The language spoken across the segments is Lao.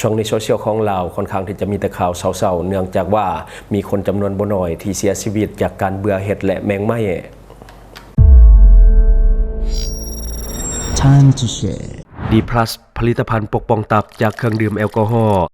ຊ່ວງນີ້ໂຊຊຽວຂອງລາວຄ່ອນຂ້າງທີ່ຈະມີແຕ່ຂ່າວເສົ້າໆ ເນື່ອງຈາກວ່າມີຄົນຈຳນວນບໍ່ໜ້ອຍທີ່ເສຍຊີວິດຈາກການເບື່ອເຫັດ ແລະ ແມງໄມ້. Time to share. ດີພລັສ ຜະລິດຕະພັນປົກປ້ອງຕັບຈາກເຄື່ອງດື່ມແອລກໍຮໍ.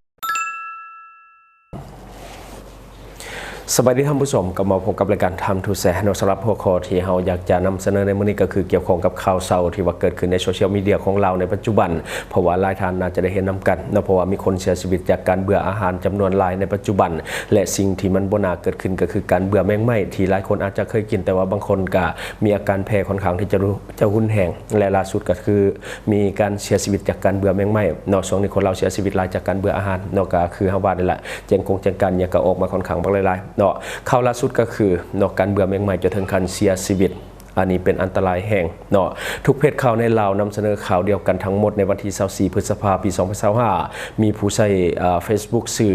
ສະບາຍດີທ່ານຜູ້ຊົມ, ກັບມາພົບກັບລາຍການ Time to Share ເນາະ. ສຳລັບຫົວຂໍ້ທີ່ເຮົາຢາກຈະນຳສະເໜີໃນມື້ນີ້ ກໍຄືກ່ຽວຂ້ອງກັບຂ່າວເຊົ້າທີ່ວ່າເກີດຂຶ້ນໃນໂຊຊຽວມີເດຍຂອງລາວໃນປັດຈຸບັນ, ເພາະວ່າຫຼາຍທ່ານໜ້າຈະໄດ້ເຫັນນຳກັນເນາະ, ເພາະວ່າມີຄົນເສຍຊີວິດຈາກການເບື່ອອາຫານຈຳນວນຫຼາຍໃນປັດຈຸບັນ ແລະ ສິ່ງທີ່ມັນບໍ່ໜ້າເກີດຂຶ້ນກໍຄືການເບື່ອແມງໄມ້ທີ່ຫຼາຍຄົນອາດຈະເຄີຍກິນ, ແຕ່ວ່າບາງຄົນກໍມີອາການແພ້ຄ່ອນຂ້າງທີ່ຈະ ຈະຮຸນແຮງ ແລະ ລ່າສຸດກໍຄື ມີການເສຍຊີວິດຈາກການເບື່ອແມງໄມ້ເນາະ. ຊ່ວງນີ້ຄົນລາວເສຍຊີວິດຫຼາຍຈາກການເບື່ອອອາຫານເນາະ, ກໍຄືເຮົາວ່ານີ້ແຫຼະ, ແຈ້ງກົງແຈ້ງການຫຍັງກໍອອກມາຄ່ອນຂ້າງບັກຫຼາຍໆເນາະ. ຂ່າວລ່າສຸດກໍຄືເນາະ, ການເບື່ອແມງໄມ້ຈົນເຖິງຂັ້ນເສຍຊີວິດ, ອັນນີ້ເປັນອັນຕະລາຍແຮງເນາະ. ທຸກເພຈຂ່າວໃນລາວນຳສະເໜີຂ່າວດຽວກັນທັງໝົດໃນວັນທີຊາວສີ່ ພຶດສະພາ ປີສອງພັນຊາວຫ້າ ມີຜູ້ໃຊ້ ເອີ Facebook ຊື່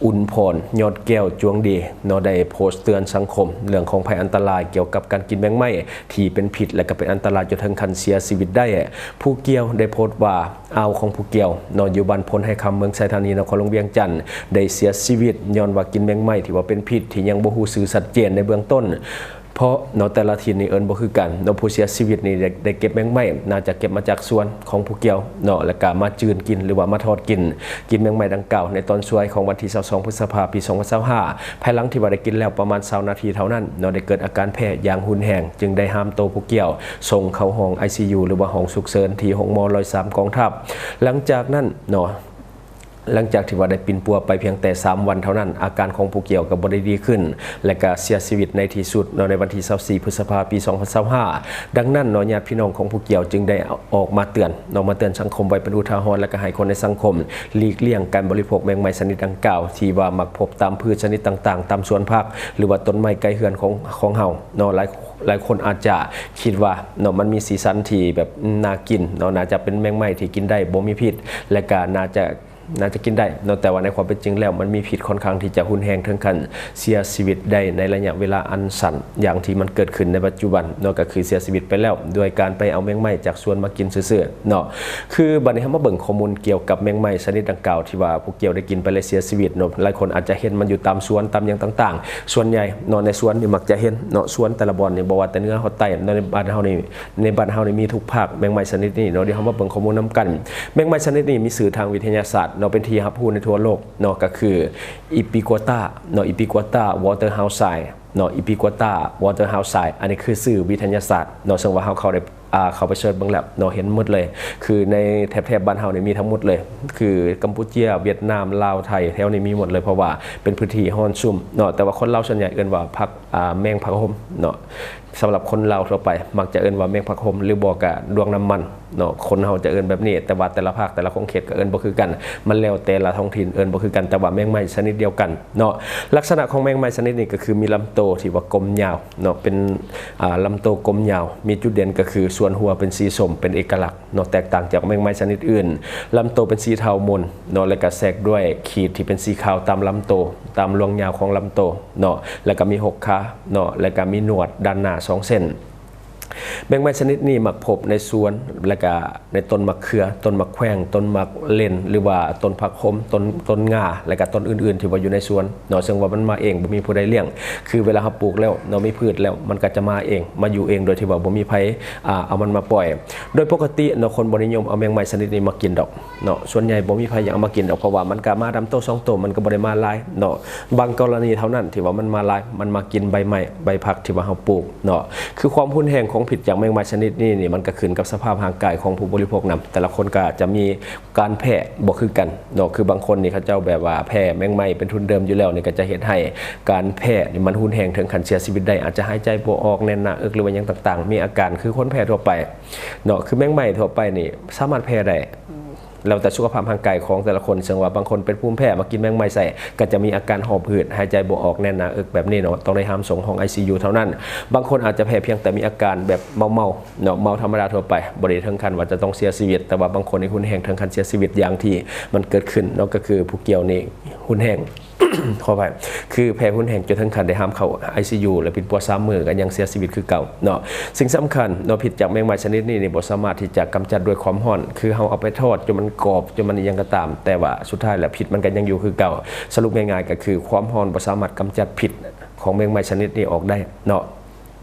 ອຸ່ນພອນ ຍອດແກ້ວ ຈວງດີເນາະ, ໄດ້ໂພສເຕືອນສັງຄົມເລື່ອງຂອງໄພອັນຕະລາຍກ່ຽວກັບການກິນແມງໄມ້ທີ່ເປັນພິດ ແລະ ກໍເປັນອັນຕະລາຍຈົນເຖິງຂັ້ນເສຍຊີວິດໄດ້. ຜູ້ກ່ຽວໄດ້ໂພສວ່າ ອາວຂອງຜູ້ກ່ຽວເນາະ ຢູ່ບ້ານໂພນໄຮຄຳ ເມືອງໄຊທານີ ນະຄອນຫຼວງວຽງຈັນ ໄດ້ເສຍຊີວິດຍ້ອນວ່າກິນແມງໄມ້ທີ່ວ່າເປັນພິດ ທີ່ຍັງບໍ່ຮູ້ຊື່ຊັດເຈນໃນເບື້ອງຕົ້ນ. ເພາະເນາະ ແຕ່ລະຖິ່ນນີ້ເອີ້ນບໍ່ຄືກັນເນາະ. ຜູ້ເສຍຊີວິດນີ້ໄດ້ ໄດ້ເກັບແມງໄມ້ ໜ້າຈະເກັບມາຈາກສວນຂອງຜູ້ກ່ຽວເນາະ ແລ້ວກະມາຈືນກິນ ຫຼືວ່າມາທອດກິນ. ກິນແມງໄມ້ດັ່ງກ່າວໃນຕອນສວຍຂອງວັນທີຊາວສອງ ພຶດສະພາ ປີສອງພັນຊາວຫ້າ ພາຍຫຼັງທີ່ວ່າໄດ້ກິນແລ້ວປະມານຊາວນາທີເທົ່ານັ້ນເນາະ ໄດ້ເກີດອາການແພ້ຢ່າງຮຸນແຮງ, ຈຶ່ງໄດ້ຫາມໂຕຜູ້ກ່ຽວສົ່ງເຂົ້າຫ້ອງ ໄອຊີຢູ ຫຼືວ່າຫ້ອງສຸກເສີນທີ່ໂຮງໝໍຮ້ອຍສາມກອງທັບ. ຫຼັງຈາກນັ້ນເນາະ ຫຼັງຈາກທີ່ວ່າໄດ້ປິ່ນປົວໄປພຽງແຕ່ສາມວັນເທົ່ານັ້ນ, ອາການຂອງຜູ້ກ່ຽວກໍບໍ່ໄດ້ດີຂຶ້ນ ແລະ ກໍເສຍຊີວິດໃນທີ່ສຸດເນາະ ໃນວັນທີຊາວສີ່ ພຶດສະພາ ປີສອງພັນຊາວຫ້າ. ດັ່ງນັ້ນເນາະ ຍາດພີ່ນ້ອງຂອງຜູ້ກ່ຽວຈຶ່ງໄດ້ອອກມາເຕືອນເນາະ, ມາເຕືອນສັງຄົມໄວ້ເປັນອຸທາຫອນ ແລະ ກໍໃຫ້ຄົນໃນສັງຄົມຫຼີກລ່ຽງການບໍລິໂພກແມງໄມ້ຊະນິດດັ່ງກ່າວ ທີ່ວ່າມັກພົບຕາມພືດຊະນິດຕ່າງໆ ຕາມສວນຜັກ ຫຼືວ່າຕົ້ນໄມ້ໃກ້ເຮືອນຂອງ ຂອງເຮົາເນາະ. ຫຼາຍ ຫຼາຍຄົນອາດຈະຄິດວ່າເນາະ ມັນມີສີສັນທີ່ແບບໜ້າກິນເນາະ, ໜ້າຈະເປັນແມງໄມ້ທີ່ກິນໄດ້ ບໍ່ມີພິດ ແລະ ກໍໜ້າຈະ ໜ້າຈະກິນໄດ້ເນາະ, ແຕ່ວ່າໃນຄວາມເປັນຈິງແລ້ວ ມັນມີພິດຄ່ອນຂ້າງທີ່ຈະຮຸນແຮງເຖິງຂັ້ນເສຍຊີວິດໄດ້ໃນໄລຍະເວລາອັນສັ້ນ ຢ່າງທີ່ມັນເກີດຂຶ້ນໃນປັດຈຸບັນເນາະ, ກໍຄືເສຍຊີວິດໄປແລ້ວດ້ວຍການໄປເອົາແມງໄມ້ຈາກສວນມາກິນຊື່ໆເນາະ. ຄືບັດນີ້ເຮົາມາເບິ່ງຂໍ້ມູນກ່ຽວກັບແມງໄມ້ຊະນິດດັ່ງກ່າວ ທີ່ວ່າຜູ້ກ່ຽວໄດ້ກິນໄປແລ້ວເສຍຊີວິດເນາະ. ຫຼາຍຄົນອາດຈະເຫັນມັນຢູ່ຕາມສວນ ຕາມຫຍັງຕ່າງໆ, ສ່ວນໃຫຍ່ເນາະ ໃນສວນນີ້ມັກຈະເຫັນເນາະ, ສວນແຕ່ລະບ່ອນນີ້ ບໍ່ວ່າແຕ່ເໜືອຮອດໃຕ້ເນາະ, ໃນບ້ານເຮົານີ້ ໃນບ້ານເຮົານີ້ມີທຸກພາກ ແມງໄມ້ຊະນິດນີ້ເນາະ. ດຽວເຮົາມາເບິ່ງຂໍ້ມູນນຳກັນ. ແມງໄມ້ຊະນິດນີ້ມີຊື່ທາງວິທະຍາສາດເນາະ ເປັນທີ່ຮັບຮູ້ໃນທົ່ວໂລກເນາະ, ກໍຄື Ubiquata ເນາະ, Ubiquata waterhousii ເນາະ, Ubiquata waterhousii ອັນນີ້ຄືຊື່ວິທະຍາສາດເນາະ, ເຊິ່ງວ່າເຮົາເຂົ້າໄດ້ ອ່າ ເຂົ້າໄປເສີດເບິ່ງແລ້ວເນາະ ເຫັນໝົດເລີຍ. ຄືໃນແຖບໆບ້ານເຮົານີ້ມີທັງໝົດເລີຍ, ຄືກຳປູເຈຍ ຫວຽດນາມ ລາວ ໄທ ແຖວນີ້ມີໝົດເລີຍ, ເພາະວ່າເປັນພື້ນທີ່ຮ້ອນຊຸ່ມເນາະ. ແຕ່ວ່າຄົນລາວສ່ວນໃຫຍ່ເອີ້ນວ່າຜັກ ອ່າ ແມງຜັກຫົມເນາະ. ສຳລັບຄົນລາວທົ່ວໄປມັກຈະເອີ້ນວ່າແມງຜັກຫົມ ຫຼືບໍ່ກະດວງນ້ຳມັນເນາະ, ຄົນເຮົາຈະເອີ້ນແບບນີ້, ແຕ່ວ່າແຕ່ລະພາກ ແຕ່ລະຂົງເຂດກໍເອີ້ນບໍ່ຄືກັນ, ມັນແລ້ວແຕ່ລະທ້ອງຖິ່ນເອີ້ນບໍ່ຄືກັນ, ແຕ່ວ່າແມງໄມ້ຊະນິດດຽວກັນເນາະ. ລັກສະນະຂອງແມງໄມ້ຊະນິດນີ້ກໍຄືມີລຳໂຕທີ່ວ່າກົມຍາວເນາະ, ເປັນ ອ່າ ລຳໂຕກົມຍາວ, ມີຈຸດເດັ່ນກໍຄືສ່ວນຫົວເປັນສີສົ້ມ ເປັນເອກະລັກ ເນາະ, ແຕກຕ່າງຈາກແມງໄມ້ຊະນິດອື່ນ. ລຳໂຕເປັນສີເທົາມົນເນາະ ແລະກະແຊກດ້ວຍຂີດທີ່ເປັນສີຂາວຕາມລຳໂຕ, ຕາມລວງຍາວຂອງລຳໂຕເນາະ, ແລະກະມີຫົກຂາເນາະ, ແລະກະມີໜວດດ້ານໜ້າສອງເສັ້ນ. ແມງໄມ້ຊະນິດນີ້ມັກພົບໃນສວນ ແລະກະໃນຕົ້ນໝາກເຂືອ, ຕົ້ນໝາກແຂວງ, ຕົ້ນໝາກເລັ່ນ ຫຼືວ່າຕົ້ນຜັກຫົມ, ຕົ້ນ ຕົ້ນງາ ແລະກະຕົ້ນອື່ນໆທີ່ວ່າຢູ່ໃນສວນເນາະ, ເຊິ່ງວ່າມັນມາເອງ ບໍ່ມີຜູ້ໃດລ້ຽງ. ຄືເວລາເຮົາປູກແລ້ວເນາະ, ມີພືດແລ້ວ ມັນກໍຈະມາເອງ, ມາຢູ່ເອງ ໂດຍທີ່ວ່າບໍ່ມີໃຜ ອ່າ ເອົາມັນມາປ່ອຍ. ໂດຍປົກກະຕິເນາະ ຄົນບໍ່ນິຍົມເອົາແມງໄມ້ຊະນິດນີ້ມາກິນດອກເນາະ, ສ່ວນໃຫຍ່ບໍ່ມີໃຜຢາກເອົາມາກິນດອກ, ເພາະວ່າມັນກະມາດຳໂຕສອງໂຕ, ມັນກະບໍ່ໄດ້ມາຫຼາຍເນາະ. ບາງກໍລະນີເທົ່ານັ້ນທີ່ວ່າມັນມາຫຼາຍ, ມັນມາກິນໃບໄມ້ ໃບຜັກທີ່ວ່າເຮົາປູກເນາະ. ຄືຄວາມຮຸນແຮງຂອງພິດຈາກແມງໄມ້ຊະນິດນີ້ນີ້ ມັນກະຂຶ້ນກັບສະພາບຮ່າງກາຍຂອງຜູ້ບໍລິໂພກນຳ, ແຕ່ລະຄົນກະຈະມີ ການແພ້ບໍ່ຄືກັນເນາະ, ຄືບາງຄົນນີ້ເຂົາເຈົ້າແບບວ່າແພ້ແມງໄມ້ເປັນທຶນເດີມຢູ່ແລ້ວນີ້ ກໍຈະເຮັດໃຫ້ການແພ້ນີ້ມັນຮຸນແຮງເຖິງຂັ້ນເສຍຊີວິດໄດ້, ອາດຈະຫາຍໃຈບໍ່ອອກ, ແໜ້ນໜ້າເອິກ ຫຼືວ່າຫຍັງຕ່າງໆ, ມີອາການຄືຄົນແພ້ທົ່ວໄປເນາະ. ຄືແມງໄມ້ທົ່ວໄປນີ້ສາມາດແພ້ໄດ້ ແລ້ວແຕ່ສຸຂະພາບຮ່າງກາຍຂອງແຕ່ລະຄົນ, ເຊິ່ງວ່າບາງຄົນເປັນພູມແພ້ ມາກິນແມງໄມ້ໃສ່ ກໍຈະມີອາການຫອບຫືດ, ຫາຍໃຈບໍ່ອອກ, ແໜ້ນໜ້າເອິກແບບນີ້ເນາະ, ຕ້ອງໄດ້ຫາມສົ່ງຫ້ອງ ໄອຊີຢູ ເທົ່ານັ້ນ. ບາງຄົນອາດຈະແພ້ພຽງແຕ່ມີອາການແບບເມົາໆ ເນາະ, ເມົາທຳມະດາທົ່ວໄປ, ບໍ່ໄດ້ເຖິງຂັ້ນວ່າຈະຕ້ອງເສຍຊີວິດ, ແຕ່ວ່າບາງຄົນນີ້ຮຸນແຮງເຖິງຂັ້ນເສຍຊີວິດ ຢ່າງທີ່ມັນເກີດຂຶ້ນເນາະ, ກໍຄືຜູ້ກ່ຽວນີ້ ຮຸນແຮງ ຂໍອະໄພ ຄືແພ້ຮຸນແຮງຈົນເຖິງຂັ້ນໄດ້ຫ້າມເຂົ້າໄອຊີຢູ ແລະ ປິ່ນປົວສາມມື້ກໍຍັງເສຍຊີວິດຄືເກົ່າເນາະ. ສິ່ງສຳຄັນເນາະ ພິດຈາກແມງໄມ້ຊະນິດນີ້ນີ້ບໍ່ສາມາດທີ່ຈະກຳຈັດດ້ວຍຄວາມຮ້ອນ ຄືເຮົາເອົາໄປທອດຈົນມັນກອບ ຈົນມັນອີ່ຫຍັງກໍຕາມ ແຕ່ວ່າສຸດທ້າຍແລ້ວພິດມັນກໍຍັງຢູ່ຄືເກົ່າ. ສະຫຼຸບງ່າຍໆກໍຄືຄວາມຮ້ອນບໍ່ສາມາດກຳຈັດພິດຂອງແມງໄມ້ຊະນິດນີ້ອອກໄດ້ເນາະ.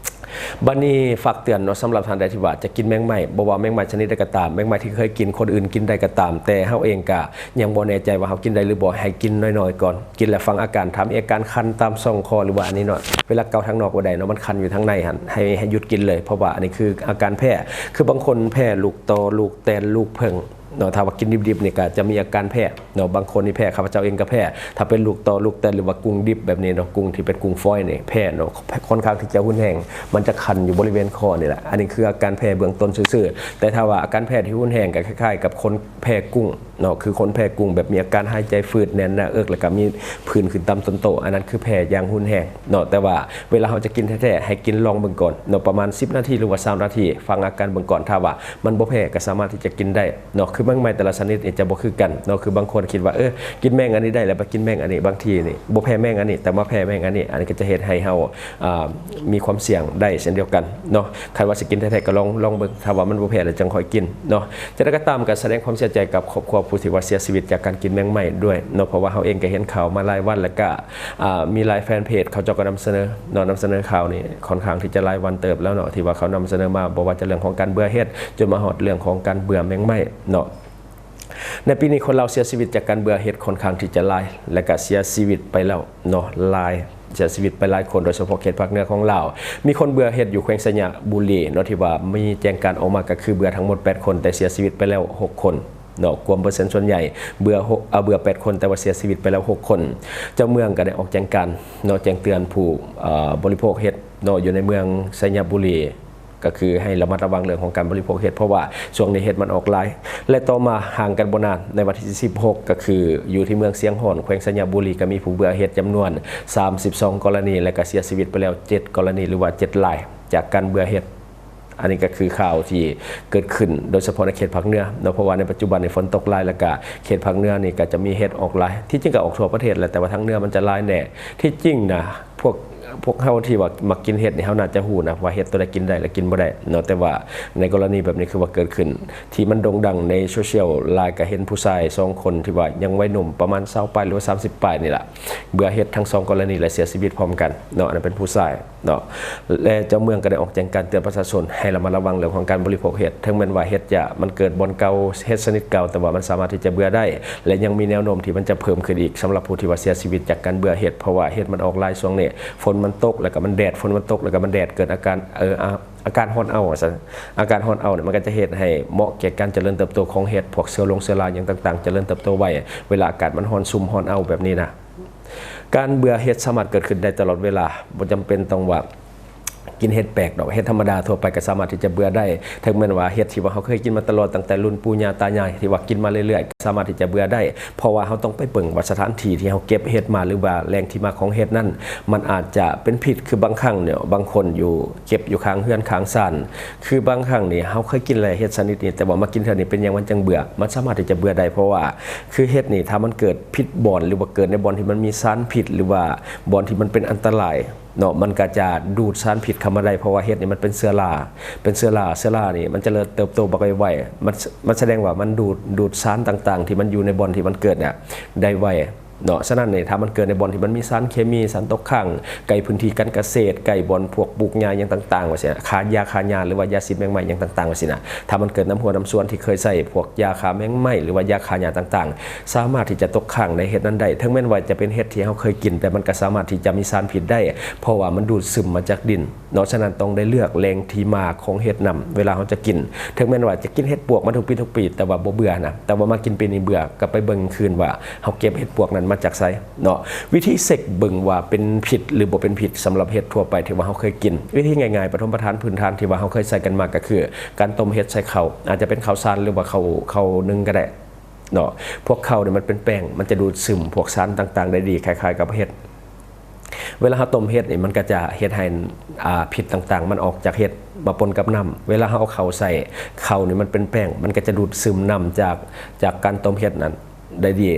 ບັດນີ້ຝາກເຕືອນເນາະ ສຳລັບທ່ານໃດທີ່ວ່າຈະກິນແມງໄມ້ ບໍ່ວ່າແມງໄມ້ຊະນິດໃດກໍຕາມ ແມງໄມ້ທີ່ເຄີຍກິນ ຄົນອື່ນກິນໄດ້ກໍຕາມ ແຕ່ເຮົາເອງກະຍັງບໍ່ແນ່ໃຈວ່າເຮົາກິນໄດ້ຫຼືບໍ່ ໃຫ້ກິນໜ້ອຍໆກ່ອນ ກິນແລ້ວຟັງອາການ ຖ້າມີອາການຄັນຕາມຊ່ອງຄໍ ຫຼືວ່າອັນນີ້ເນາະ ເວລາເກົາທາງນອກບໍ່ໄດ້ເນາະ ມັນຄັນຢູ່ທາງໃນຫັ້ນ ໃຫ້ ໃຫ້ຢຸດກິນເລີຍ ເພາະວ່າອັນນີ້ຄືອາການແພ້ ຄືບາງຄົນແພ້ລູກຕໍ ລູກແຕນ ລູກເຜິ້ງ ເນາະ ຖ້າວ່າກິນດິບໆນີ້ກໍຈະມີອາການແພ້ເນາະ ບາງຄົນນີ້ແພ້ ຂ້າພະເຈົ້າເອງກໍແພ້ ຖ້າເປັນລູກຕໍ ລູກແຕນ ຫຼືວ່າກຸ້ງດິບແບບນີ້ເນາະ ກຸ້ງທີ່ເປັນກຸ້ງຟອຍນີ້ແພ້ເນາະ ຄ່ອນຂ້າງທີ່ຈະຮຸນແຮງ ມັນຈະຄັນຢູ່ບໍລິເວນຄໍນີ້ແຫຼະ ອັນນີ້ຄືອາການແພ້ເບື້ອງຕົ້ນຊື່ໆ. ແຕ່ຖ້າວ່າອາການແພ້ທີ່ຮຸນແຮງກໍຄ້າຍໆກັບຄົນແພ້ກຸ້ງເນາະ ຄືຄົນແພ້ກຸ້ງແບບມີອາການຫາຍໃຈຝືດ ແໜ້ນໜ້າເອິກ ແລ້ວກໍມີຜື່ນຂຶ້ນຕາມຕົ້ນໂຕ ອັນນັ້ນຄືແພ້ຢ່າງຮຸນແຮງເນາະ. ແຕ່ວ່າເວລາເຮົາຈະກິນແທ້ໆ ໃຫ້ກິນລອງເບິ່ງກ່ອນເນາະ ປະມານສິບນາທີ ຫຼືວ່າຊາວນາທີ ຟັງອາການເບິ່ງກ່ອນ ຖ້າວ່າ ມັນບໍ່ແພ້ກໍສາມາດທີ່ຈະກິນໄດ້ເນາະ ຄືແມງໄມ້ແຕ່ລະຊະນິດນີ້ຈະບໍ່ຄືກັນເນາະ ຄືບາງຄົນຄິດວ່າ ເອີ ກິນແມງອັນນີ້ໄດ້ ແລ້ວໄປກິນແມງອັນນີ້ ບາງທີນີ້ບໍ່ແພ້ແມງອັນນີ້ ແຕ່ມາແພ້ແມງອັນນີ້ ອັນນີ້ກໍຈະເຮັດໃຫ້ເຮົາ ອ່າ ມີຄວາມສ່ຽງໄດ້ເຊັ່ນດຽວກັນເນາະ. ຄັນວ່າຊິກິນແທ້ໆກໍລອງ ລອງເບິ່ງ ຖ້າວ່າມັນບໍ່ແພ້ແລ້ວຈັ່ງຄ່ອຍກິນເນາະ. ຈັ່ງໃດກໍຕາມກໍສະແດງຄວາມເສຍໃຈກັບຄອບຄົວຜູ້ທີ່ວ່າເສຍຊີວິດຈາກການກິນແມງໄມ້ດ້ວຍເນາະ ເພາະວ່າເຮົາເອງກໍເຫັນຂ່າວມາຫຼາຍວັນ ແລ້ວກໍ ອ່າ ມີຫຼາຍແຟນເພຈເຂົາເຈົ້າກໍນຳສະເໜີເນາະ ນຳສະເໜີຂ່າວນີ້ຄ່ອນຂ້າງທີ່ຈະຫຼາຍວັນເຕີບແລ້ວເນາະ ທີ່ວ່າເຂົານຳສະເໜີມາ ບໍ່ວ່າຈະເລື່ອງຂອງການເບື່ອເຫັດ ຈົນມາຮອດເລື່ອງຂອງການເບື່ອແມງໄມ້ເນາະ. ໃນປີນີ້ຄົນລາວເສຍຊີວິດຈາກການເບື່ອເຫັດຄ່ອນຂ້າງທີ່ຈະຫຼາຍ ແລະກະເສຍຊີວິດໄປແລ້ວເນາະ ຫຼາຍ ເສຍຊີວິດໄປຫຼາຍຄົນ ໂດຍສະເພາະເຂດພາກເໜືອຂອງລາວ ມີຄົນເບື່ອເຫັດຢູ່ແຂວງໄຊຍະບູລີເນາະ ທີ່ວ່າມີແຈ້ງການອອກມາກໍຄືເບື່ອທັງໝົດແປດຄົນ ແຕ່ເສຍຊີວິດໄປແລ້ວຫົກຄົນ ເນາະ ກວມເປີເຊັນສ່ວນໃຫຍ່ເບື່ອຫົກ ເອີ ເບື່ອແປດຄົນ ແຕ່ວ່າເສຍຊີວິດໄປແລ້ວຫົກຄົນ. ເຈົ້າເມືອງກໍໄດ້ອອກແຈ້ງການເນາະ ແຈ້ງເຕືອນຜູ້ ເອີ ບໍລິໂພກເຫັດເນາະ ຢູ່ໃນເມືອງໄຊຍະບູລີ ກໍຄືໃຫ້ລະມັດລະວັງເລື່ອງຂອງການບໍລິໂພກເຫັດ ເພາະວ່າຊ່ວງນີ້ເຫັດມັນອອກຫຼາຍ. ແລະຕໍ່ມາຫ່າງກັນບໍ່ນານ ໃນວັນທີສິບຫົກ ກໍຄືຢູ່ທີ່ເມືອງຊຽງຮ່ອນ ແຂວງໄຊຍະບູລີ ກໍມີຜູ້ເບື່ອເຫັດຈຳນວນສາມສິບສອງກໍລະນີ ແລະກໍເສຍຊີວິດໄປແລ້ວເຈັດກໍລະນີ ຫຼືວ່າເຈັດລາຍ ຈາກການເບື່ອເຫັດ. ອັນນີ້ກໍຄືຂ່າວທີ່ເກີດຂຶ້ນໂດຍສະເພາະໃນເຂດພາກເໜືອເນາະ ເພາະວ່າໃນປັດຈຸບັນນີ້ຝົນຕົກຫຼາຍ ແລ້ວກະເຂດພາກເໜືອນີ້ກໍຈະມີເຫັດອອກຫຼາຍ ທີ່ຈິງກໍອອກທົ່ວປະເທດແຫຼະ ແຕ່ວ່າທາງເໜືອມັນຈະຫຼາຍແດ່. ທີ່ຈິງນະ ພວກ ພວກເຮົາທີ່ວ່າມັກກິນເຫັດນີ້ ເຮົາໜ້າຈະຮູ້ນະວ່າເຫັດໂຕໃດກິນໄດ້ ແລະ ກິນບໍ່ໄດ້ເນາະ ແຕ່ວ່າໃນກໍລະນີແບບນີ້ ຄືວ່າເກີດຂຶ້ນທີ່ມັນໂດ່ງດັງໃນໂຊຊຽວຫຼາຍ ກໍເຫັນຜູ້ຊາຍສອງຄົນທີ່ວ່າຍັງໄວໜຸ່ມ ປະມານຊາວປາຍ ຫຼືວ່າສາມສິບປາຍນີ້ລະ ເບື່ອເຫັດທັງສອງກໍລະນີ ແລະ ເສຍຊີວິດພ້ອມກັນເນາະ ອັນນັ້ນເປັນຜູ້ຊາຍ ເນາະ ແລະ ເຈົ້າເມືອງກໍໄດ້ອອກແຈ້ງການເຕືອນປະຊາຊົນໃຫ້ລະມັດລະວັງເລື່ອງຂອງການບໍລິໂພກເຫັດ ເຖິງແມ່ນວ່າເຫັດຈະ ມັນເກີດບ່ອນເກົ່າ ເຫັດຊະນິດເກົ່າ ແຕ່ວ່າມັນສາມາດທີ່ຈະເບື່ອໄດ້ ແລະ ຍັງມີແນວໂນ້ມທີ່ມັນຈະເພີ່ມຂຶ້ນອີກ ສຳລັບຜູ້ທີ່ວ່າເສຍຊີວິດຈາກການເບື່ອເຫັດ ເພາະວ່າເຫັດມັນອອກຫຼາຍຊ່ວງນີ້ ຝົນມັນຕົກ ແລ້ວກໍມັນແດດ ຝົນມັນຕົກ ແລ້ວກໍມັນແດດ ເກີດອາການ ເອີ ອາ ອາກາດຮ້ອນເອົາວ່າຊັ້ນ ອາກາດຮ້ອນເອົານີ້ ມັນກໍຈະເຮັດໃຫ້ເໝາະແກ່ການຈະເລີນເຕີບໂຕຂອງເຫັດ ພວກເຊື້ອລົງເຊື້ອລາຫຍັງຕ່າງໆ ຈະເລີນເຕີບໂຕໄວ ເວລາອາກາດມັນຮ້ອນຊຸ່ມຮ້ອນເອົາແບບນີ້ນະ. ການເບື່ອເຫັດສາມາດເກີດຂຶ້ນໄດ້ຕະຫຼອດເວລາ ບໍ່ຈຳເປັນຕ້ອງວ່າກິນເຫັດແປກດອກ ເຫັດທຳມະດາທົ່ວໄປກໍສາມາດທີ່ຈະເບື່ອໄດ້ ເຖິງແມ່ນວ່າເຫັດທີ່ວ່າເຮົາເຄີຍກິນມາຕະຫຼອດ ຕັ້ງແຕ່ລຸ້ນປູ່ຍ່າຕາຍາຍ ທີ່ວ່າກິນມາເລື້ອຍໆ ກໍສາມາດທີ່ຈະເບື່ອໄດ້ ເພາະວ່າເຮົາຕ້ອງໄປເບິ່ງວ່າສະຖານທີ່ທີ່ເຮົາເກັບເຫັດມາ ຫຼືວ່າແຫຼ່ງທີ່ມາຂອງເຫັດນັ້ນ ມັນອາດຈະເປັນພິດ ຄືບາງຄັ້ງເນາະ ບາງຄົນຢູ່ ເກັບຢູ່ຂ້າງເຮືອນຂ້າງຊານ ຄືບາງຄັ້ງນີ້ເຮົາເຄີຍກິນແລ້ວເຫັດຊະນິດນີ້ ແຕ່ວ່າມາກິນເທື່ອນີ້ເປັນຫຍັງມັນຈັ່ງເບື່ອ ມັນສາມາດທີ່ຈະເບື່ອໄດ້ ເພາະວ່າຄືເຫັດນີ້ ຖ້າມັນເກີດຜິດບ່ອນ ຫຼືວ່າເກີດໃນບ່ອນທີ່ມັນມີສານພິດ ຫຼືວ່າບ່ອນທີ່ມັນເປັນອັນຕະລາຍເນາະ ມັນກໍຈະດູດສານພິດເຂົ້າມາໄດ້ ເພາະວ່າເຫັດນີ້ມັນເປັນເຊື້ອລາ ເປັນເຊື້ອລາ ເຊື້ອລານີ້ມັນຈະເລີນເຕີບໂຕບັກໄວໆ ມັນ ມັນສະແດງວ່າມັນດູດ ດູດສານຕ່າງໆ ທີ່ມັນຢູ່ໃນບ່ອນທີ່ມັນເກີດນະໄດ້ໄວ ເນາະ ສະນັ້ນນີ້ ຖ້າມັນເກີດໃນບ່ອນທີ່ມັນມີສານເຄມີ ສານຕົກຄ້າງ ໃກ້ພື້ນທີ່ການກະເສດ ໃກ້ບ່ອນພວກປູກຫຍ້າຫຍັງຕ່າງໆ ວ່າຊີ້ນະ ຂ້າຢາຂ້າຫຍ້າ ຫຼືວ່າຢາສີດແມງໄມ້ຫຍັງຕ່າງໆ ວ່າຊີ້ນະ ຖ້າມັນເກີດນຳຮົ້ວນຳສວນທີ່ເຄີຍໃຊ້ພວກຢາຂ້າແມງໄມ້ ຫຼືວ່າຢາຂ້າຫຍ້າຕ່າງໆ ສາມາດທີ່ຈະຕົກຄ້າງໃນເຫັດນັ້ນໄດ້ ເຖິງແມ່ນວ່າຈະເປັນເຫັດທີ່ເຮົາເຄີຍກິນ ແຕ່ມັນກໍສາມາດທີ່ຈະມີສານພິດໄດ້ ເພາະວ່າມັນດູດຊຶມມາຈາກດິນ ເນາະ ສະນັ້ນຕ້ອງໄດ້ເລືອກແຫຼ່ງທີ່ມາຂອງເຫັດນຳ ເວລາເຮົາຈະກິນ ເຖິງແມ່ນວ່າຈະກິນເຫັດປວກມາທຸກປີທຸກປີ ແຕ່ວ່າບໍ່ເບື່ອນະ ແຕ່ວ່າມາກິນປີນີ້ເບື່ອ ກໍໄປເບິ່ງຄືນວ່າເຮົາເກັບເຫັດປວກນັ້ນມາຈາກໃສເນາະ. ວິທີເຊັກເບິ່ງວ່າເປັນພິດ ຫຼື ບໍ່ເປັນພິດ ສຳລັບເຫັດທົ່ວໄປທີ່ວ່າເຮົາເຄີຍກິນ ວິທີງ່າຍໆ ປະຖົມປະຖານພື້ນຖານທີ່ວ່າເຮົາເຄີຍໃຊ້ກັນມາ ກໍຄືການຕົ້ມເຫັດໃສ່ເຂົ້າ ອາດຈະເປັນເຂົ້າສານ ຫຼືວ່າເຂົ້າ ເຂົ້າໜຶ່ງກໍໄດ້ເນາະ ພວກເຂົ້ານີ້ມັນເປັນແປ້ງ ມັນຈະດູດຊຶມພວກສານຕ່າງໆໄດ້ດີ ຄ້າຍໆກັບເຫັດ ເວລາເຮົາຕົ້ມເຫັດນີ້ ມັນກໍຈະເຮັດໃຫ້ ອ່າ ພິດຕ່າງໆ ມັນອອກຈາກເຫັດມາປົນກັບນ້ຳ ເວລາເຮົາເອົາເຂົ້າໃສ່ ເຂົ້ານີ້ມັນເປັນແປ້ງ ມັນກໍຈະດູດຊຶມນ້ຳຈາກ ຈາກການຕົ້ມເຫັດນັ້ນໄດ້ດີ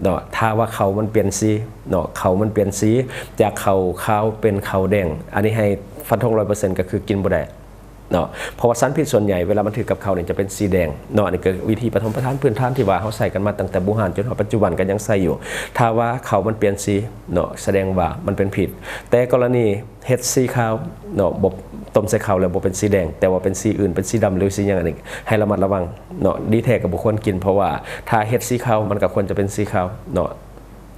ເນາະ. ຖ້າວ່າເຂົ້າມັນປ່ຽນສີເນາະ ເຂົ້າມັນປ່ຽນສີຈາກເຂົ້າຂາວເປັນເຂົ້າແດງ ອັນນີ້ໃຫ້ຟັນທົງຮ້ອຍເປີເຊັນ ກໍຄືກິນບໍ່ໄດ້ເນາະ. ເພາະວ່າສານພິດສ່ວນໃຫຍ່ເວລາມັນຖືກກັບເຂົ້ານີ້ຈະເປັນສີແດງເນາະ. ອັນນີ້ກໍວິທີປະຖົມປະທານພື້ນຖານທີ່ວ່າເຮົາໃຊ້ກັນມາຕັ້ງແຕ່ບູຮານຈົນຮອດປັດຈຸບັນກໍຍັງໃຊ້ຢູ່. ຖ້າວ່າເຂົ້າມັນປ່ຽນສີເນາະ ສະແດງວ່າມັນເປັນພິດ. ແຕ່ກໍລະນີ ເຫັດສີຂາວເນາະ ບໍ່ ຕົ້ມໃສ່ເຂົ້າແລ້ວບໍ່ເປັນສີແດງ ແຕ່ວ່າເປັນສີອື່ນ ເປັນສີດຳ ຫຼື ສີຫຍັງ ອັນນີ້ໃຫ້ລະມັດລະວັງເນາະ. ດີແທ້ກໍບໍ່ຄວນກິນ ເພາະວ່າຖ້າເຫັດສີຂາວ ມັນກໍຄວນຈະເປັນສີຂາວເນາະ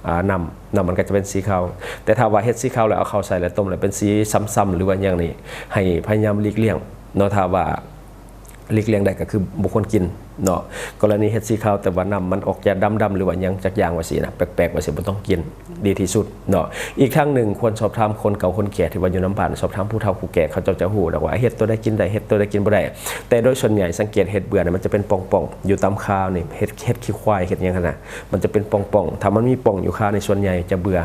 ອາ ນ້ຳ ນ້ຳມັນກໍຈະເປັນສີຂາວ. ແຕ່ຖ້າວ່າເຫັດສີຂາວແລ້ວເອົາເຂົ້າໃສ່ແລ້ວຕົ້ມແລ້ວເປັນສີຊ້ຳໆ ຫຼືວ່າຫຍັງນີ້ ໃຫ້ພະຍາຍາມຫຼີກລ່ຽງເນາະ. ຖ້າວ່າ ຫຼີກລ່ຽງໄດ້ກໍຄືບໍ່ຄວນກິນເນາະ. ກໍລະນີເຫັດສີຂາວແຕ່ວ່ານ້ຳມັນອອກຈະດຳໆ ຫຼືວ່າຫຍັງຈັກຢ່າງວ່າຊີ້ນະ ແປກໆ ວ່າຊີ້ ບໍ່ຕ້ອງກິນ ດີທີ່ສຸດເນາະ. ອີກທາງໜຶ່ງຄວນສອບຖາມຄົນເກົ່າຄົນແກ່ທີ່ວ່າຢູ່ນຳບ້ານ ສອບຖາມຜູ້ເຖົ້າຜູ້ແກ່ ເຂົາເຈົ້າຈະຮູ້ດອກວ່າເຫັດຕົວໃດກິນໄດ້ ເຫັດຕົວໃດກິນບໍ່ໄດ້. ແຕ່ໂດຍສ່ວນໃຫຍ່ສັງເກດເຫັດເບື່ອນະ ມັນຈະເປັນປ່ອງໆ ຢູ່ຕາມຄານີ້ ເຫັດ ເຫັດຂີ້ຄວາຍ ເຫັດຫຍັງຫັ້ນນະ ມັນຈະເປັນປ່ອງໆ. ຖ້າມັນມີປ່ອງຢູ່ຄານີ້ ສ່ວນໃຫຍ່ຈະເບື່ອ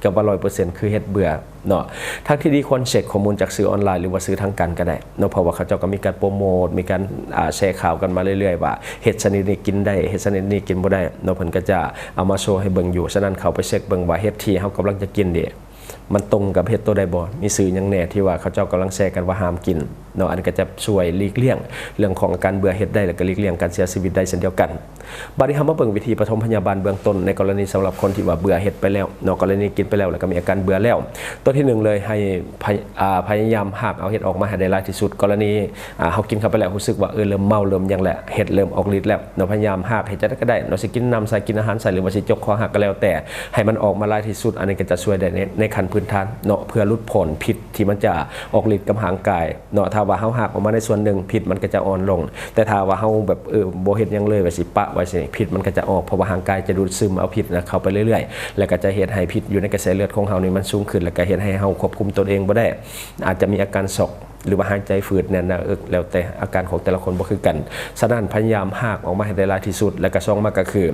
ກໍວ່າຮ້ອຍເປີເຊັນ ຄືເຫັດເບື່ອເນາະ. ທາງທີ່ດີຄວນເຊັກຂໍ້ມູນຈາກສື່ອອນລາຍ ຫຼືວ່າສື່ທາງການກໍໄດ້ເນາະ ເພາະວ່າເຂົາເຈົ້າກໍມີການໂປຣໂມດ ມີການ ອາ ແຊຂ່າວກັນມາເລື້ອຍໆ ວ່າເຫັດຊະນິດນີ້ກິນໄດ້ ເຫັດຊະນິດນີ້ກິນບໍ່ໄດ້ເນາະ. ເພິ່ນກໍຈະເອົາມາໂຊໃຫ້ເບິ່ງຢູ່. ສະນັ້ນເຂົ້າໄປເຊັກເບິ່ງວ່າເຫັດທີ່ເຮົາກຳລັງຈະກິນນີ້ ມັນຕົງກັບເຫັດຕົວໃດບໍ່ ມີຊື່ຫຍັງແດ່ທີ່ວ່າເຂົາເຈົ້າກຳລັງແຊກັນວ່າຫ້າມກິນເນາະ. ອັນນີ້ກໍຈະຊ່ວຍຫຼີກລ່ຽງເລື່ອງຂອງອາການເບື່ອເຫັດໄດ້ ແລ້ວກໍຫຼີກລ່ຽງການເສຍຊີວິດໄດ້ເຊັ່ນດຽວກັນ. ບາດນີ້ເຮົາມາເບິ່ງວິທີປະຖົມພະຍາບານເບື້ອງຕົ້ນ ໃນກໍລະນີສຳລັບຄົນທີ່ວ່າເບື່ອເຫັດໄປແລ້ວເນາະ ກໍລະນີກິນໄປແລ້ວ ແລ້ວກໍມີອາການເບື່ອ ແລ້ວ ຕົວທີໜຶ່ງເລີຍ ໃຫ້ພະ ອາ ພະຍາຍາມຫາກເອົາເຫັດອອກມາໃຫ້ໄດ້ຫຼາຍທີ່ສຸດ. ກໍລະນີ ອາ ເຮົາກິນເຂົ້າໄປແລ້ວ ຮູ້ສຶກວ່າ ເອີ ເລີ່ມເມົາ ເລີ່ມຫຍັງແຫຼະ ເຫັດເລີ່ມອອກລິດແລ້ວເນາະ. ພະຍາຍາມຫາກເຮັດຈັ່ງໃດກໍໄດ້ເນາະ ຊິກິນນ້ຳໃສ່ ກິນອາຫານໃສ່ ຫຼືວ່າຊິຈົກຄໍຫາກກໍແລ້ວແຕ່ ໃຫ້ມັນອອກມາຫຼາຍທີ່ສຸດ. ອັນນີ້ກໍຈະຊ່ວຍໄດ້ໃນ ໃນຂັ້ນພື້ນຖານເນາະ ເພື່ອຫຼຸດຜ່ອນພິດທີ່ມັນຈະອອກລິດກັບຮ່າງກາຍ ເນາະ. ຖ້າວ່າເຮົາຫາກອອກມາໄດ້ສ່ວນໜຶ່ງ ພິດມັນກໍຈະອ່ອນລົງ, ແຕ່ຖ້າວ່າເຮົາແບບ ເອີ ບໍ່ເຮັດຫຍັງເລີຍ ແບບຊິປະໄວ້ຊີ້ ພິດມັນກໍຈະອອກ ເພາະວ່າຮ່າງກາຍຈະດູດຊຶມເອົາພິດນະເຂົ້າໄປເລື້ອຍໆ ແລ້ວກໍຈະເຮັດໃຫ້ພິດຢູ່ໃນກະແສເລືອດຂອງເຮົານີ້ມັນສູງຂຶ້ນ ແລ້ວກໍເຮັດໃຫ້ເຮົາຄວບຄຸມຕົນເອງບໍ່ໄດ້ ອາດຈະມີອາການຊັອກ ຫຼືວ່າຫາຍໃຈຝືດແໜ້ນໜ້າເອິກ ແລ້ວແຕ່ອາການຂອງແຕ່ລະຄົນບໍ່ຄືກັນ. ສະນັ້ນພະຍາຍາມຫາກອອກມາໃຫ້ໄດ້ຫຼາຍທີ່ສຸດ ແລ້ວກໍສອງມາກໍຄື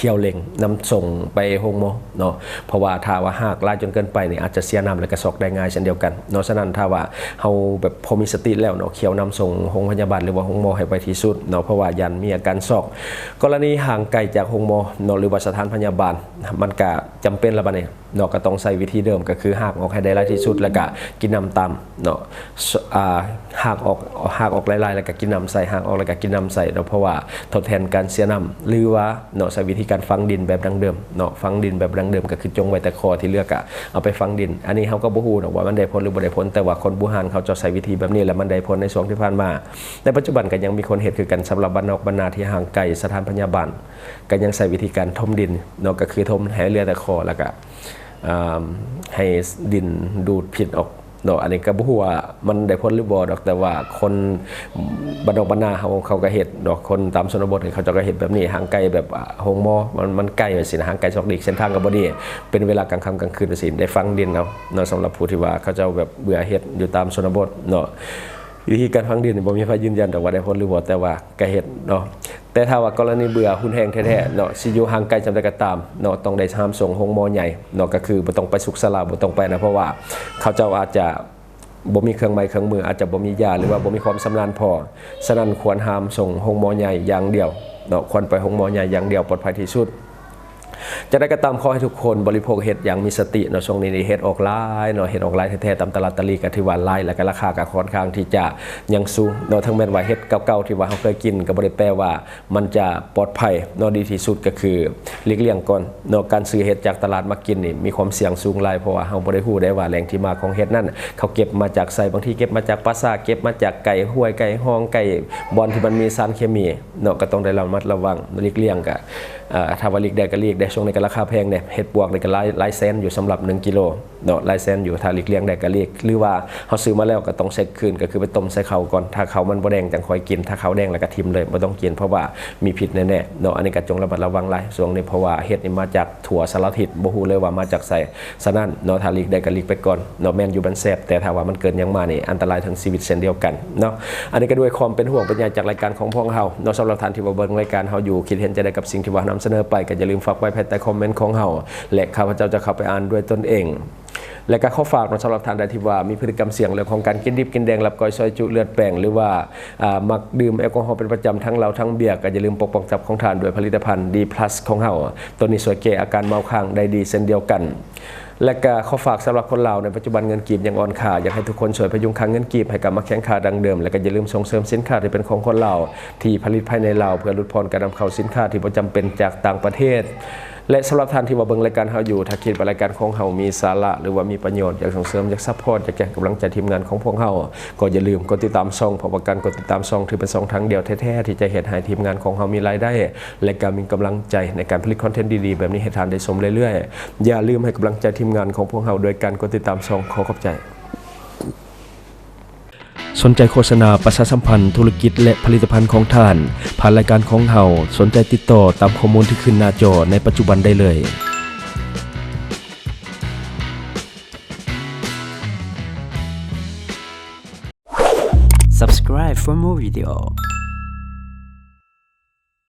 ຂ້ຽວເລັ່ງນຳສົ່ງໄປໂຮງໝໍເນາະ ເພາະວ່າຖ້າວ່າຫາກຫຼາຍຈົນເກີນໄປນີ້ ອາດຈະເສຍນ້ຳ ແລ້ວກໍຊັອກໄດ້ງ່າຍເຊັ່ນດຽວກັນເນາະ. ສະນັ້ນຖ້າວ່າເຮົາແບບພໍມີສະຕິແລ້ວເນາະ ຂ້ຽວນຳສົ່ງໂຮງພະຍາບານ ຫຼືວ່າໂຮງໝໍໃຫ້ໄວທີ່ສຸດເນາະ ເພາະວ່າຢ້ານມີອາການຊັອກ. ກໍລະນີຫ່າງໄກຈາກໂຮງໝໍເນາະ ຫຼືວ່າສະຖານພະຍາບານ ມັນກະຈຳເປັນລະບາດນີ້ເນາະ ກໍຕ້ອງໃຊ້ວິທີເດີມ ກໍຄືຫາກອອກໃຫ້ໄດ້ຫຼາຍທີ່ສຸດ ແລ້ວກະກິນນ້ຳຕາມເນາະ ອາ ຫາກອອກ ຫາກອອກຫຼາຍໆ ແລ້ວກໍກິນນ້ຳໃສ່ ຫາກອອກແລ້ວກໍກິນນ້ຳໃສ່ເນາະ ເພາະວ່າທົດແທນການເສຍນ້ຳ ຫຼືວ່າເນາະ ໃຊ້ວິທີການຝັງດິນແບບດັ້ງເດີມເນາະ ຝັງດິນແບບດັ້ງເດີມ ກໍຄືຈົ່ງໄວ້ແຕ່ຄໍທີ່ເຫຼືອກະເອົາໄປຝັງດິນ. ອັນນີ້ເຮົາກໍບໍ່ຮູ້ດອກວ່າມັນໄດ້ຜົນ ຫຼືບໍ່ໄດ້ຜົນ ແຕ່ວ່າຄົນບູຮານເຂົາເຈົ້າໃຊ້ວິທີແບບນີ້ ແລ້ວມັນໄດ້ຜົນໃນຊ່ວງທີ່ຜ່ານມາ. ໃນປັດຈຸບັນກໍຍັງມີຄົນເຮັດຄືກັນ ສຳລັບບ້ານນອກບ້ານນາທີ່ຫ່າງໄກສະຖານພະຍາບານ ກໍຍັງໃຊ້ວິທີການຖົມດິນເນາະ ກໍຄືຖົມໃຫ້ເຫຼືອແຕ່ຄໍ ແລ້ວກະ ອາ ໃຫ້ດິນດູດພິດອອກເນາະ. ອັນນີ້ກໍບໍ່ຮູ້ວ່າມັນໄດ້ຜົນຫຼືບໍ່ດອກ ແຕ່ວ່າຄົນບ້ານນອກບ້ານນາເຮົາ ເຂົາກໍເຮັດເນາະ ຄົນຕາມຊົນນະບົດເຂົາເຈົ້າກໍເຮັດແບບນີ້ ຫ່າງໄກແບບ ອາ ໂຮງໝໍ ມັນ ມັນໄກວ່າຊີ້ນະ ຫ່າງໄກຊອກຫຼີກ ເສັ້ນທາງກໍບໍ່ດີ ເປັນເວລາກາງຄ່ຳກາງຄືນວ່າຊີ້ ໄດ້ຝັງດິນເອົາເນາະ. ສຳລັບຜູ້ທີ່ວ່າເຂົາເຈົ້າແບບເບື່ອເຮັດຢູ່ຕາມຊົນນະບົດເນາະ ວິທີການຝັງດິນນີ້ບໍ່ມີໃຜຢືນຢັນດອກວ່າໄດ້ຜົນຫຼືບໍ່ ແຕ່ວ່າກໍເຮັດເນາະ. ແຕ່ຖ້າວ່າກໍລະນີເບື່ອຮຸນແຮງແທ້ໆເນາະ ຊິຢູ່ຫ່າງໄກສ່ຳໃດກໍຕາມເນາະ ຕ້ອງໄດ້ຫາມສົ່ງໂຮງໝໍໃຫຍ່ເນາະ ກໍຄືບໍ່ຕ້ອງໄປສຸກສາລາ ບໍ່ຕ້ອງໄປນະ ເພາະວ່າເຂົາເຈົ້າອາດຈະບໍ່ມີເຄື່ອງໄມ້ເຄື່ອງມື ອາດຈະບໍ່ມີຢາ ຫຼືວ່າບໍ່ມີຄວາມຊຳນານພໍ. ສະນັ້ນຄວນຫາມສົ່ງໂຮງໝໍໃຫຍ່ຢ່າງດຽວເນາະ ຄວນໄປໂຮງໝໍໃຫຍ່ຢ່າງດຽວ ປອດໄພທີ່ສຸດ. ຈັ່ງໃດກໍຕາມ ຂໍໃຫ້ທຸກຄົນບໍລິໂພກເຫັດຢ່າງມີສະຕິເນາະ. ຊ່ວງນີ້ນີ້ເຫັດອອກຫຼາຍເນາະ ເຫັດອອກຫຼາຍແທ້ໆ ຕາມຕະຫຼາດຕະຫຼີກກໍຖືວ່າຫຼາຍ ແລ້ວກໍລາຄາກໍຄ່ອນຂ້າງທີ່ຈະຍັງສູງເນາະ. ເຖິງແມ່ນວ່າເຫັດເກົ່າໆທີ່ວ່າເຮົາເຄີຍກິນ ກໍບໍ່ໄດ້ແປວ່າມັນຈະປອດໄພເນາະ. ດີທີ່ສຸດກໍຄືຫຼີກລ່ຽງກ່ອນເນາະ ການຊື້ເຫັດຈາກຕະຫຼາດມາກິນນີ້ມີຄວາມສ່ຽງສູງຫຼາຍ ເພາະວ່າເຮົາບໍ່ໄດ້ຮູ້ໄດ້ວ່າແຫຼ່ງທີ່ມາຂອງເຫັດນັ້ນ ເຂົາເກັບມາຈາກໃສ ບາງທີເກັບມາຈາກປ່າຊ້າ ເກັບມາຈາກໃກ້ຫ້ວຍໃກ້ຮ່ອງ ໃກ້ບ່ອນທີ່ມັນມີສານເຄມີເນາະ ກໍຕ້ອງໄດ້ລະມັດລະວັງ ຫຼີກລ່ຽງກະ ເອີ ຖ້າວ່າຫຼີກໄດ້ກໍຫຼີກເດ້. ຊ່ວງນີ້ກໍລາຄາແພງເດ້ ເຫັດປວກນີ້ກໍຫຼາຍ ຫຼາຍແສນຢູ່ ສຳລັບໜຶ່ງກິໂລເນາະ ຫຼາຍແສນຢູ່. ຖ້າຫຼີກລ່ຽງໄດ້ກໍຫຼີກ ຫຼືວ່າເຮົາຊື້ມາແລ້ວກໍຕ້ອງເຊັກຄືນ ກໍຄືໄປຕົ້ມໃສ່ເຂົ້າກ່ອນ ຖ້າເຂົ້າມັນບໍ່ແດງຈັ່ງຄ່ອຍກິນ ຖ້າເຂົ້າແດງແລ້ວກໍຖິ້ມເລີຍ ບໍ່ຕ້ອງກິນ ເພາະວ່າມີພິດແນ່ໆເນາະ. ອັນນີ້ກໍຈົ່ງລະມັດລະວັງຫຼາຍຊ່ວງນີ້ ເພາະວ່າເຫັດນີ້ມາຈາກທົ່ວສາລະທິດ ບໍ່ຮູ້ເລີຍວ່າມາຈາກໃສ. ສະນັ້ນເນາະ ຖ້າຫຼີກໄດ້ກໍຫຼີກໄປກ່ອນເນາະ ແມ່ນຢູ່ມັນແຊບ ແຕ່ຖ້າວ່າມັນເກີນຫຍັງມານີ້ ອັນຕະລາຍເຖິງຊີວິດເຊັ່ນດຽວກັນເນາະ. ອັນນີ້ກໍດ້ວຍຄວາມເປັນຫ່ວງເປັນໃຍຈາກລາຍການຂອງພວກເຮົາເນາະ. ສຳລັບທ່ານທີ່ວ່າເບິ່ງລາຍການເຮົາຢູ່ ຄິດເຫັນຈັ່ງໃດກັບສິ່ງທີ່ວ່າເຮົານຳສະເໜີໄປ ກໍຢ່າລືມຝາກໄວ້ພາຍໃຕ້ຄອມເມັນຂອງເຮົາ ແລະ ຂ້າພະເຈົ້າຈະເຂົ້າໄປອ່ານດ້ວຍຕົນເອງ. ແລະກໍຂໍຝາກເນາະ ສຳລັບທ່ານໃດທີ່ວ່າມີພຶດຕິກຳສ່ຽງເລື່ອງຂອງການກິນດິບກິນແດງ, ລັບກ້ອຍ ຊອຍຈຸ, ເລືອດແປ້ງ ຫຼືວ່າ ອາ ມັກດື່ມແອລກໍຮໍເປັນປະຈຳ ທັງເຫຼົ້າທັງເບຍ, ກໍຢ່າລືມປົກປ້ອງຈັບຂອງທ່ານດ້ວຍຜະລິດຕະພັນ ດີພລັສ ຂອງເຮົາ. ໂຕນີ້ຊ່ວຍແກ້ອາການເມົາຄ້າງໄດ້ດີເຊັ່ນດຽວກັນ. ແລະກະຂໍຝາກສຳລັບຄົນລາວໃນປັດຈຸບັນເງິນກີບຍັງອ່ອນຄ່າ, ຢາກໃຫ້ທຸກຄົນຊ່ວຍພະຍຸງຄ່າເງິນກີບໃຫ້ກັບມາແຂງຄ່າດັ່ງເດີມ, ແລະກະຢ່າລືມສົ່ງເສີມສິນຄ້າທີ່ເປັນຂອງຄົນລາວ ທີ່ຜະລິດພາຍໃນລາວ ເພື່ອຫຼຸດຜ່ອນການນຳເຂົ້າສິນຄ້າທີ່ບໍ່ຈຳເປັນຈາກຕ່າງປະເທດ. ແລະສຳລັບທ່ານທີ່ວ່າເບິ່ງລາຍການເຮົາຢູ່, ຖ້າຄິດວ່າລາຍການຂອງເຮົາມີສາລະ ຫຼືວ່າມີປະໂຫຍດ, ຢາກສົ່ງເສີມ, ຢາກຊັບພອດ, ຢາກໃຫ້ກຳລັງໃຈທີມງານຂອງພວກເຮົາ, ກໍຢ່າລືມກົດຕິດຕາມຊ່ອງ, ເພາະວ່າການກົດຕິດຕາມຊ່ອງຖືເປັນຊ່ອງທາງດຽວແທ້ໆທີ່ຈະເຮັດໃຫ້ທີມງານຂອງເຮົາມີລາຍໄດ້ ແລະກະມີກຳລັງໃຈໃນການຜະລິດຄອນເທັນດີໆແບບນີ້ໃຫ້ທ່ານໄດ້ຊົມເລື້ອຍໆ. ຢ່າລືມໃຫ້ກຳລັງໃຈທີມງານຂອງພວກເຮົາດ້ວຍການກົດຕິດຕາມຊ່ອງ. ຂໍຂອບໃຈ. ສົນໃຈໂຄສະນາປະຊາສຳພັນທຸລະກິດ ແລະ ຜະລິດຕະພັນຂອງທ່ານ ຜ່ານລາຍການຂອງເຮົາ, ສົນໃຈຕິດຕໍ່ຕາມຂໍ້ມູນທີ່ຂຶ້ນໜ້າຈໍໃນປັດຈຸບັນໄດ້ເລີຍ. Subscribe for more video.